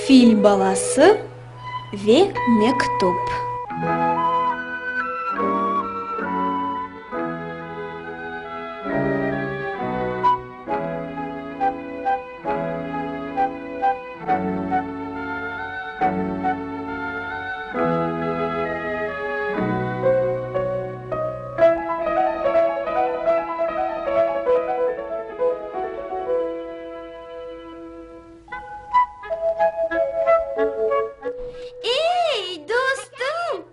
Fil balası ve mektüp. Ey, dostum!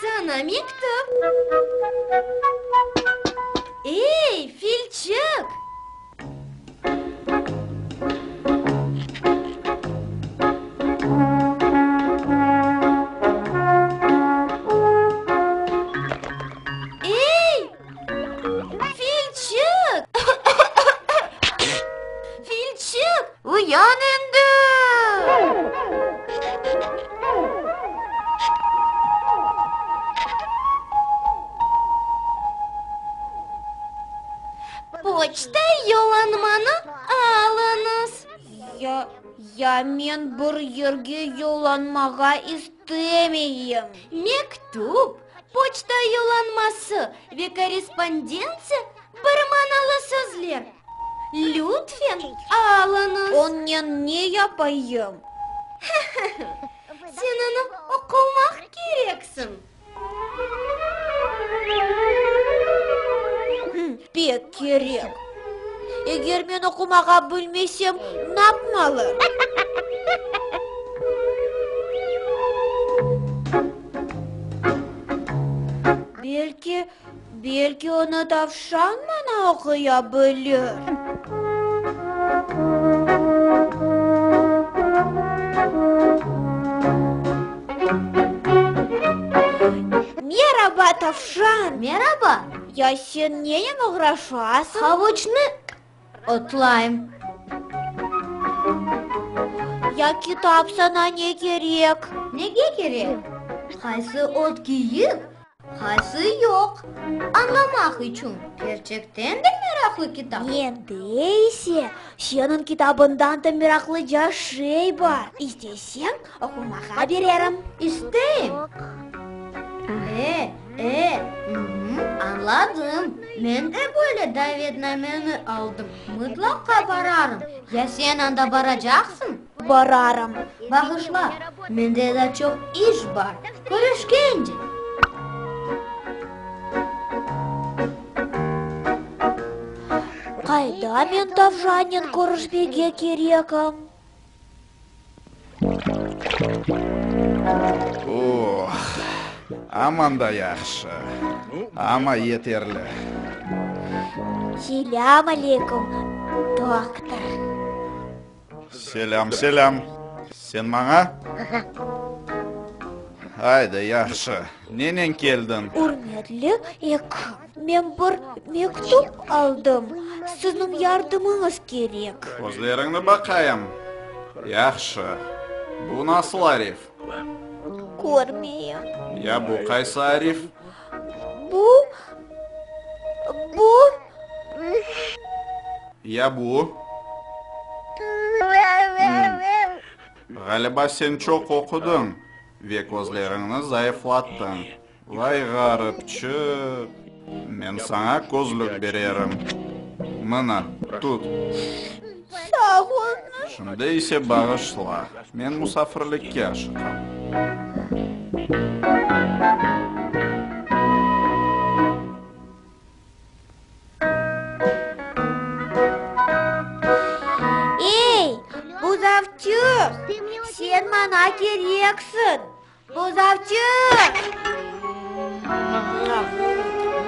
Saña mektüp! Ey, filçik! Ey, filçik! Filçik, uyan endi! Poçta yollanmanı alıñız. Ya, ya men bir yerge yollanmağa istemeyim. Mektüp, poçta yollanması ve korrespondentsiya bir manalı sözler. Lütfen, alıñız. Onnen ne yapayım? Sen onı oqumaq kereksiñ. Pek kerek. Eger men oqumağa bilmesem, napmalı? Belki, belki onı tavşan maña oquya bilir. Meraba, tavşan! Meraba! Ya sen nenen oğraşasıñ? Havuçnı otlayım. Ya kitap saña ne kerek? Nege kerek? Qaysı ot kiyik, qaysı yoq, añlamaq içün kerçekten de meraqlı kitap. Mende ise seniñ kitabıñdan da meraqlıca şey bar. İsteseñ, oqumağa bererim. İsteyim. E, e, añladım. Men de böyle davetnameni aldım. Mıtlaqa bararım. Ya sen anda baracaqsıñ? Bararım. Bağışla, mende daa çoq iş bar. Körüşkence! Qayda men tavşannen körüşmege kerekim? Oh, aman da yahşı, amma yeterli. Selâm aleyküm, doktor. Selâm, selâm. Sen maña? Ayda, yahşı. Nenen keldiñ? Ürmetli ekim, men bir mektüp aldım. Siziñ yardımıñız kerek. Közleriñni baqayım. Yahşı. Bu nasıl arif? Körmeyim. Ya bu qaysı arif? Bu, bu. Ya bu? Ğaliba sen çoq oqudıñ ve közleriñni zayıflattıñ. Vay ğaripçik! Men saña közlük bererim. Mına, tut. Sağ oluñız. Şimdi ise bağışla, men musafirlikke aşıqam. Ey, buzavçıq, sen maña kereksiñ! Buzavçıq!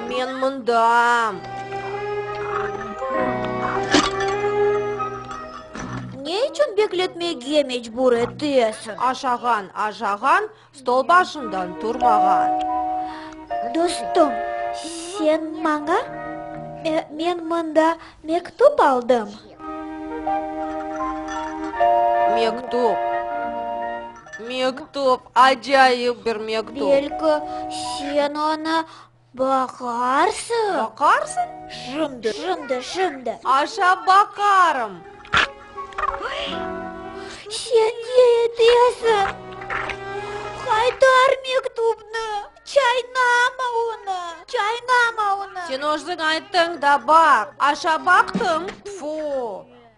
Men mındam. Ne içün bekletmege mecbur etesiñ? Aşağan, aşağan, Stol başından turmağan. Dostum, sen maña, men mında mektüp aldım. Mektüp. Mektüp, acayip bir mektüp. Belki sen onı baqarsıñ? Baqarsıñ? Şimdi, şimdi, şimdi. Aşap baqarım. Sen ne etesiñ? Qaytar mektüpni, çaynama onı, çaynama onı. Sen özüñ ayttıñ da, baq, aşap baqtım, tfu,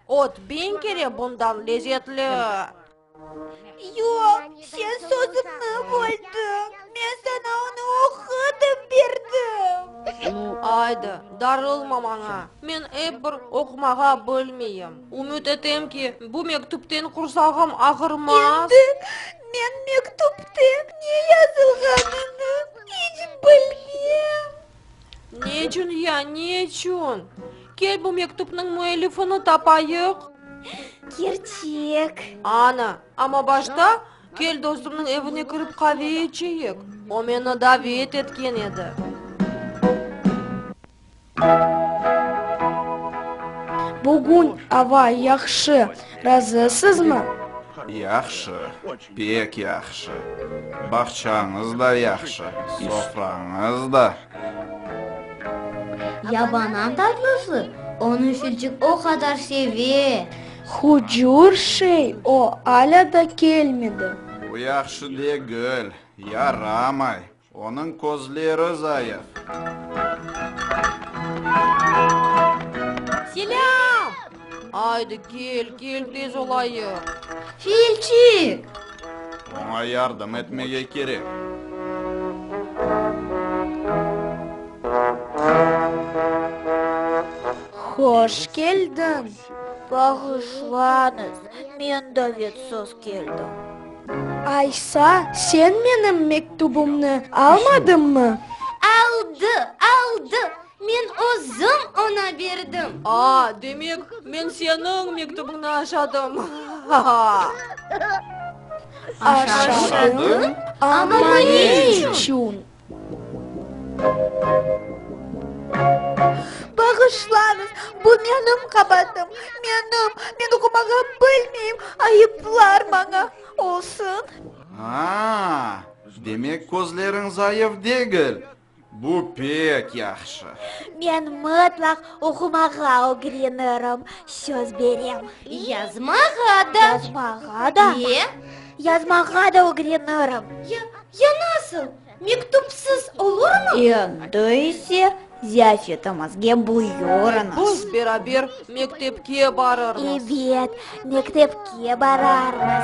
ot biñ kere bundan lezetli. Yoq, sen sözümni böldiñ, men saña onı oqutıp berdim. Aydı, darılma maña, men ep bir oqumağa bilmeyim. Ümüt etem ki, bu mektüpten qursağım ağırmaz. Endi men mektüpte ne yazılğanını iç bilmem. Neçün ya, neçün? Kel bu mektüpniñ müellifini tapayıq. Kerçek. Ana, amma başta kel dostumnıñ evine kirip qave içeyik. O meni davet etken edi. Bugün ava yahşı, razısızmı? Yahşı, pek yahşı. Bağçañız da yahşı, sofrañız da. Ya banan tatlısı? Onı Filçik o qadar seve. Hucur şey, o alâ da kelmedi. Bu yahşı degil, yaramay. Onıñ közleri zayıf. Selâm! Aydı, kel, kel, tez olayıq. Filçik! Oña yardım etmege kerek. Hoş keldiñ! Bağışlañız, men davetsiz keldim. Aysa, sen menim mektübimni almadıñmı? Aldı, aldı, men özüm oña berdim. A, demek, men seniñ mektübiñni aşadım, ha-ha! Aşadıñ? Amma ne içün? Bağışlañız, bu menim qabaatım, menim, men oqumağa bilmeyim, ayıplar maña olsun. A-a, demek közleriñ zayıf degil, bu pek yahşı. Men mıtlaq oqumağa ögrenirim, söz berem. Yazmağa da. Yazmağa da. E? Yazmağa da ögrenirim. Ya, ya nasıl? Mektupsız olurmı? Endi ise ziyafetimizge buyurıñız. Biz beraber mektepke bararmız. Ebet, mektepke bararmız.